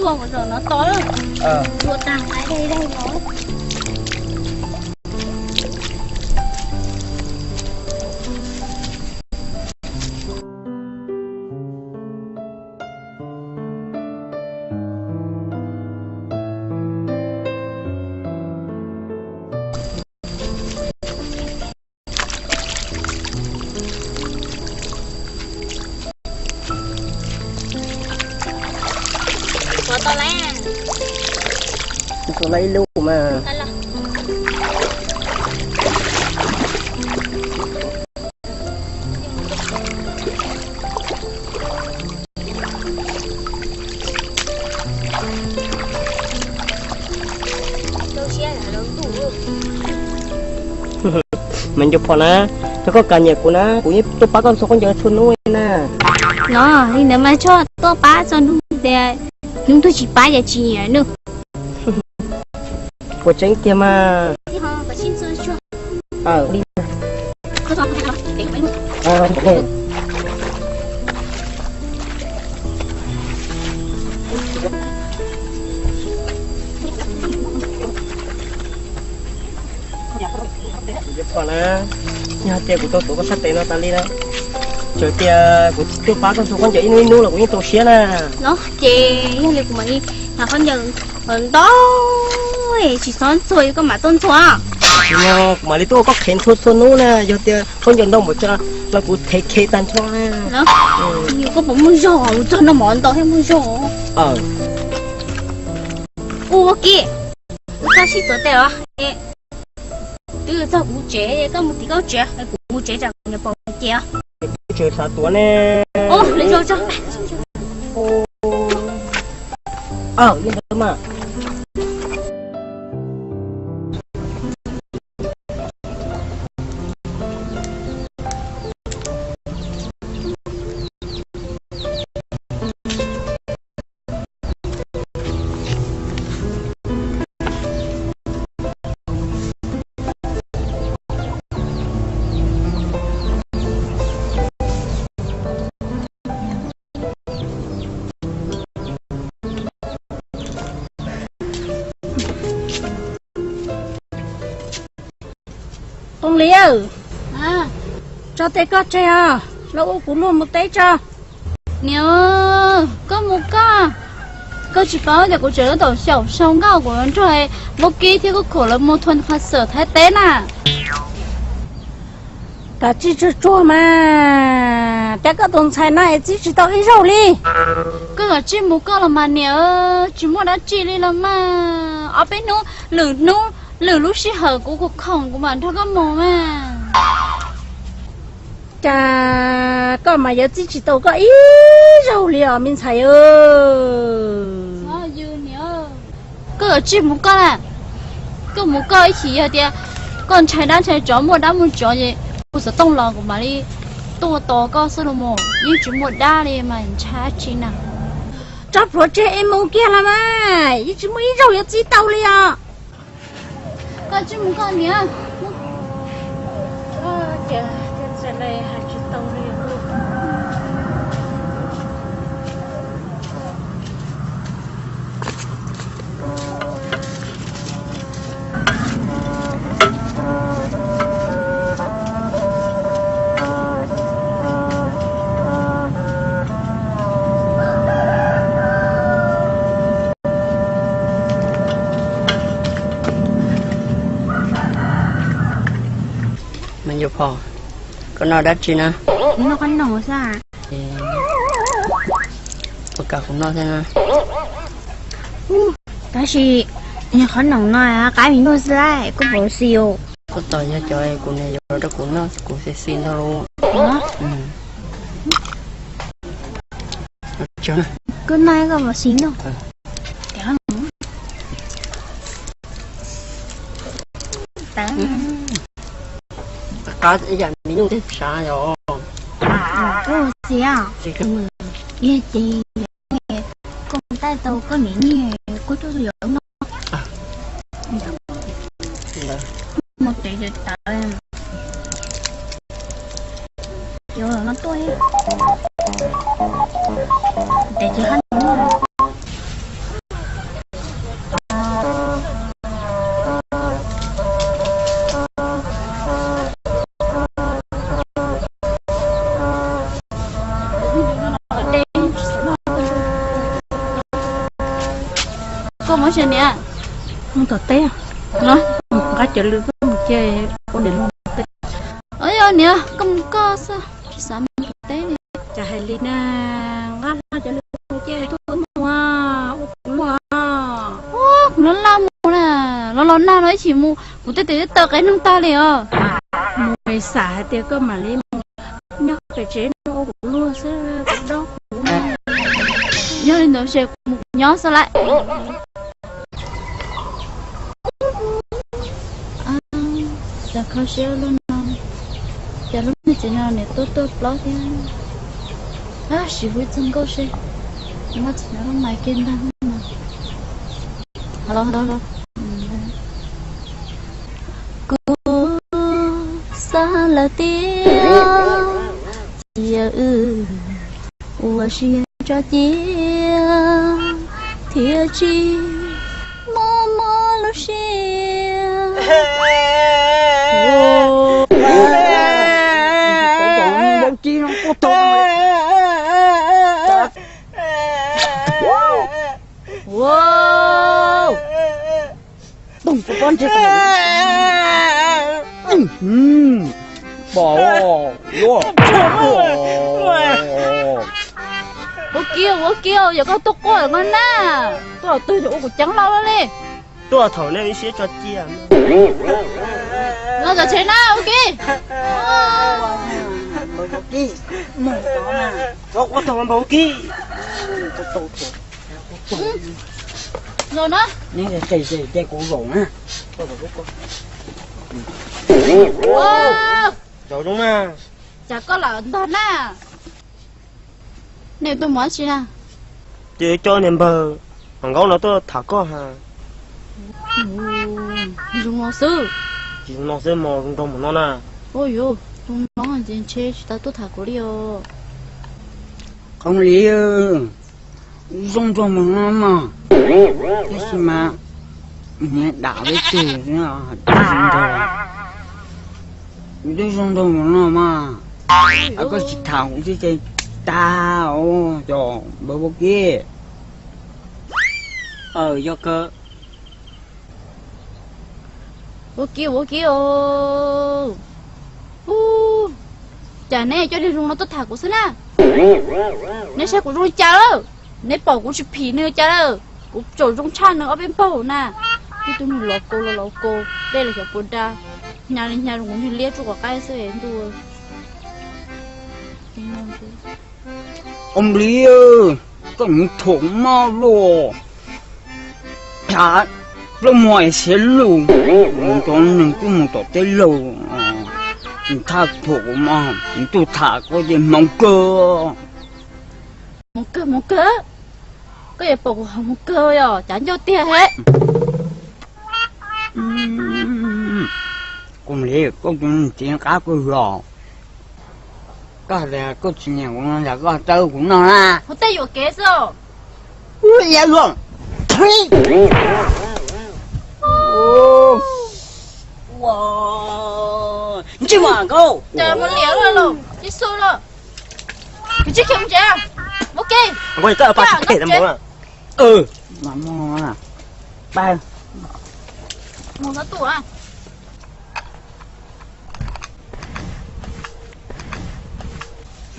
tuaj mus zaum no to, ua tag nqaij dej dej no. Ua tau lawm. Tau lawm ib lub mas. Me nyuam phom na, yog koj kam nyiam kuv na, kuv yeej tuaj pab koj txhua khaub ncaws txhua hnub li na. No, li ntawd mas txhob tuaj pab txhua hnub tias hnub twg tsis pab ces tsis nyiam nawb. Puas tseeb tiag mas? Yog tias kuv tau tuav koj sab tes no tas li na, txawm tias kuv tuaj pab koj txhua khaub ncaws ib hnub ib hnub los kuv yeej txaus siab na. No ces yog li kuv mam li hnav khaub ncaws ntau, tsis txhob ntxhua, koj mam tuaj ntxhua. Kuv mam li tuaj ua koj qhev ntxhua txhua hnub na, yog tias khaub ncaws ntau npaum cas los kuv qhev qhev tag nrho na. Koj puas muaj zog, mus txog no mov ntau thiab muaj zog. Ua ua ke, koj sib txuas tes os. Twb txog kuv tsev, koj mus tim koj tsev, kuv mus tsev tsam kuv niam pom kuv ces. Tsev xav tuav ne. Li ntawd mas. Tooj Lis, tso tes koj tseg os, los ua kuv luag mus teb tso. Niam, koj mus koj, koj tsis paub tias kuv tseem tab tom xyaum sau nkauj kuv nrog Vaub Kib thiab Kub Khuam lawv mus thua concert Thaib teb na. Kav tsij tsuag tsuag mas, pab koj tus ntxhais no es txib tsis tau ib zaug li. Koj kav tsij mus koj los mas niam, tsis muaj dab tsi li los mas. Ob peb hnub, lwm hnub, lwm lub sij hawm kuv khoom kuv mam nrog koj mus mas. Cas koj mas yuav txib tsis tau koj ib zaug li os me ntxhais. Koj kav tsij mus koj, koj mus koj ib chim, yog tias koj ntshai dab ntshai tsov, muaj dab muaj tsov ces kuv xov tooj los kuv mam li tuaj tos koj xwb los mas, yeej tsis muaj dab li mas ntshai dab tsi na. Tso plhuav tseg es mus kiag los mas, yeej tsis muaj ib zaug yuav txib tau li os. Koj tsij mus koj niam. Cas thiaj txawm hais tsis tau li. Me nyuam phom, koj noj dab tsi na? Noj qhob noom xwb. Puas kam kuv noj thiab na? Tab sis qhob noom no qaib me nyuam xwb, koj puas xis os? Koj tos yog cov kuv niam yuav rau kuv noj, kuv xis xis ntag lauj. Koj noj koj puas xis noj? Qab ib yam me nyuam tej sav yom. Koj xis, ces koj mus taij tau koj niam nyiaj kuj tuaj yom no. Mus tsev tawv, yuav no tuaj, tes tsis hab no. koj mus tsev niam. Mus tom teb. No, nqa cov lw koj mus cia ua niam lug teb. Yog niam, koj mus koj xwb, tsis xav mus tom teb li. Cas hais li na, nqa cov lw cia tuaj mus, ua kuv luag. Kuv laj laj mus na, los los nag no ib chim mus kuv tej tes twb tawv qe neeg tag li os. Mus xav hais tias koj mam li mus nyob pem tsev no ua kuv luag xwb, kuv dob kuv. Yog li ntawd ces kuv mus kuv nyob xwb lawm. Cas kho siab lub no, cas lub niag txiv no niam tuaj tuaj plaub thiab. Tab sis hu txog nkauj seb, muab txiv no lub mais kiag ntag no. Kuv xav lawm tiag, cia wb ua siab tso cia thiaj tsis mob mob lub siab. Ua kiag, ua kiag, yog koj tuaj quaj no na, tuaj twg ua kuv ceeb lauj li. Tuaj thaum nej ib siab tso cia. Los tom tsev na, ua kiag. Los na. Ces kuv zaum na. Zaum zoo na. Cas koj lam ntog na? Nej tuaj mus dab tsi na? Ces coj niag npawg Vam Nkaub no tuaj tham koj ha. Zoo no xwb. Tsis zoo no xwb mos, zoo nraug mus no na. Ua yuav zoo no ces ntshe tsis tau tuaj tham kuv li os. Qhov li zoo nraug mus no mas, tab sis mas niag dam peb tug, twb zoo nraug mus no mas, koj tsis tham kuv thiab ces tag os, cov npawg Vaub Kib. Yog kawg. Ua kiag, ua kiag os. Cas neb coj niag zoo no tuaj tham kuv xwb na? Neb saib kuv zoo li cas lawm? Neb pom kuv tsis phim nws cas lawm? Kuv tseem zoo tshaj nws ob peb npaug na. Ib tug nws los kaus los los kaus, dej los xyov puas da, hnyav li hnyav zoo nkaus niag liab tsuj quav qaib xwb ntuj. Ua li, koj mus thuam maj luaj, tham plaub muag siav lug, cov neeg twb mus tom teb lug, thaj thuam kuv mas, ntuj tham koj ces hmoov kawg. Hmoov kawg, hmoov kawg. Koj yuav pom kuv hmoov kawg yog cas ncauj tiag he. Kuv li koj tus txiv qab koj yog, koj hais tias koj tsis nyiam kuv no yog koj tawb kuv noj na. Kuv tej yuam kev xwb. Ntsej muag Nkauj, cas mus liam lawm, Yexus lawm. Kwv tsis khiav mus tsev, mus ke. Mus ke.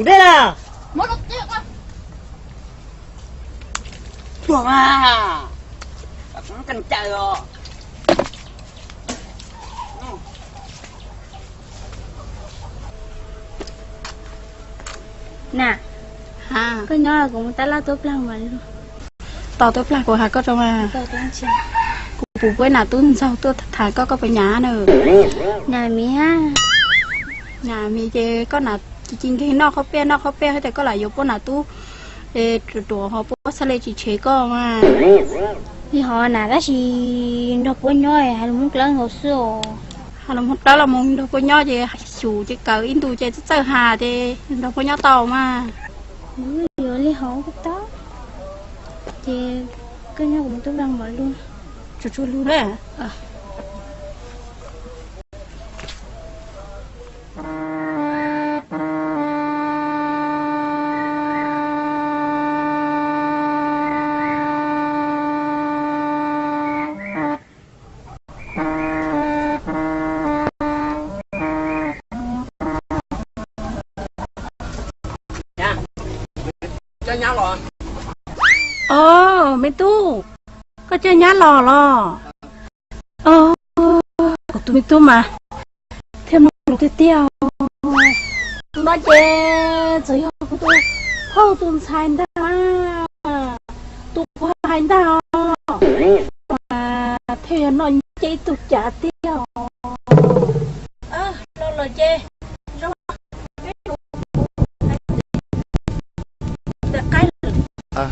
Ntej na. Tuaj mas, kuv kheev caw os. Na, koj nyob kuv mus tab laj tuaj plag mas. Tos tuaj plag kuv hais koj rau mas. Kuv puas pub nam tub ntxaug tuaj tham koj, koj puas nyam na? Nyam miv. Nyam miv ces koj nam ci ci nkeeg noj qhob piaj noj qhob piaj thiab tias koj lam yuav puab nam tub ruam ruam ho puab txhaj le tsis tshev koj mas. Li ho na tab sis nrog puab nyob hais lus Hmoob dlawb nkaus xwb os. Hais lus Hmoob dlawb los mus nrog puab nyob ces xyum ces kaw ib ntus ces txawj txawj has ces nrog puab nyob tau mas. Yuav li ho kuj tau. Ces koj nyob kuv mus tub plag mam lug. Tsuag tsuag lug na. Os, me tub, koj coj nyab los los? Os, kuv tus me tub mas thiaj mloog lus tiag tiag. Tus no ces txawm yog kuv tus phauj tus ntxhais ntag, tus kuv hais ntag os. Mas thiaj yog noj ncej ib tug cav tiag os. Los los ces zoo, ntawm qaib lawm.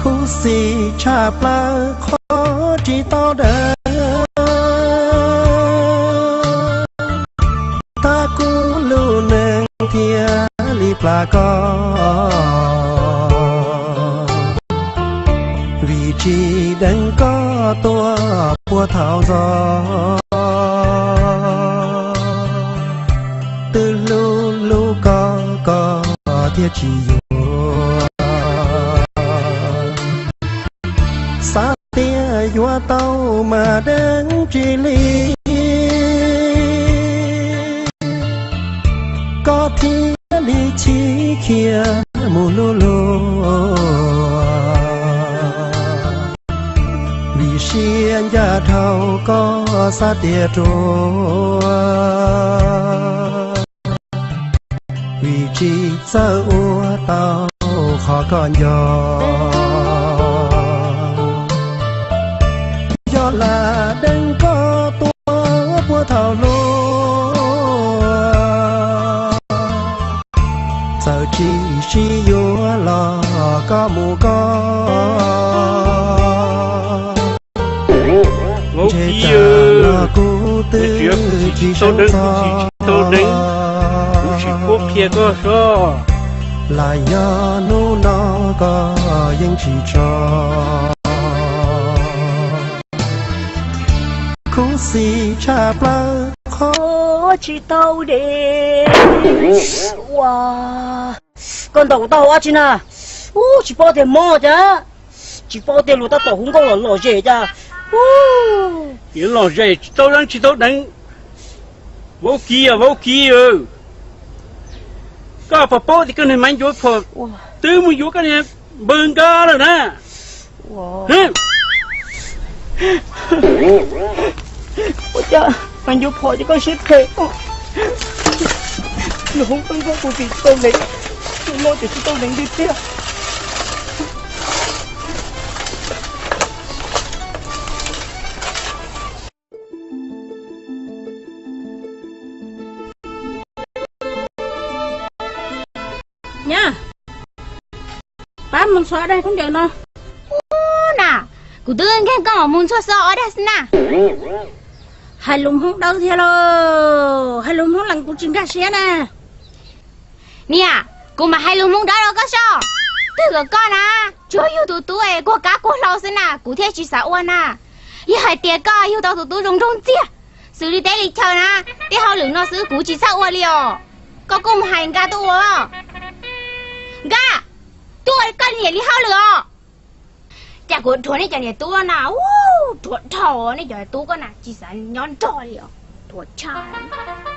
Khuv xim tshaj plaws qhov tsis tau dawb, tab kuv lub neej thiaj li plam koj, vim tsis deev koj tuaj puag thaum ntxov. Twb hlub hlub koj, koj thiaj tsis yuav. Xav tias yuav tau mas deev tsis li, koj thiaj li chim khiav mus luaj luaj. Vim siab ncaj dhau koj xav tias ruam, vim tsis txawj ua tau qhov koj nco. Yog lam deev koj tuaj puag thaum hluas, txawm tsis sib yuav los koj mus koj. Ntshe tsam no kuv twb tsis sawv txog, kuv tsis qhuab qhia koj soj, lam yog hnub no koj yeej tsis tso. Khuv xim tshaj plaws qhov tsis tau deb. Ua, koj ntaus kuv taub hau dab tsi na? Ub, tsis paub tias mob cas, tsis paub tias luag tab tom hu nkauj los lom zem cas. Ub, yuav lom zem tsis tau deev tsis tau deev. Vaub Kiv, Vaub Kiv, koj puas paub tias koj niag Maiv Ncuav Phom twb mus yuav koj niag npawg Nkaj lawm na? Ua cas Maiv Ncuav Phom ces koj siab phem, nws hu nkauj kuv tsis tau deev, nws mob ces tsis tau deev tiag tiag. Nyab, pab mus ntxhua daim khaub ncaws no. Ub na, kuv twb nkeeg koj mus ntxhua xo ob daim xwb na. Hais lus Hmoob dawb thiab lauj, hais lus Hmoob lees kuv tsis nkag siab na. Niam, kuv mam hais lus Hmoob dawb rau koj soj. Twb kom koj na, tsuas yug tus tub es kuag kab kuag hlau xwb na, kuv thiaj tsis xav ua na. Yog hais tias koj yug tau tus tub zoo nraug ntxiag, xws li teb li chaw na, tej hauj lwm no xwb kuv tsis txhawj ua li os. Koj kuj mus hais Nkaj tuaj ua. Nkaj, tuaj ua koj niam li hauj lwm os. Cas kuv dhuav nej cov niam tub na, ub, dhuav dhau nej cov tub koj na, tsis xav nyob nrog li os, dhuav tshaj.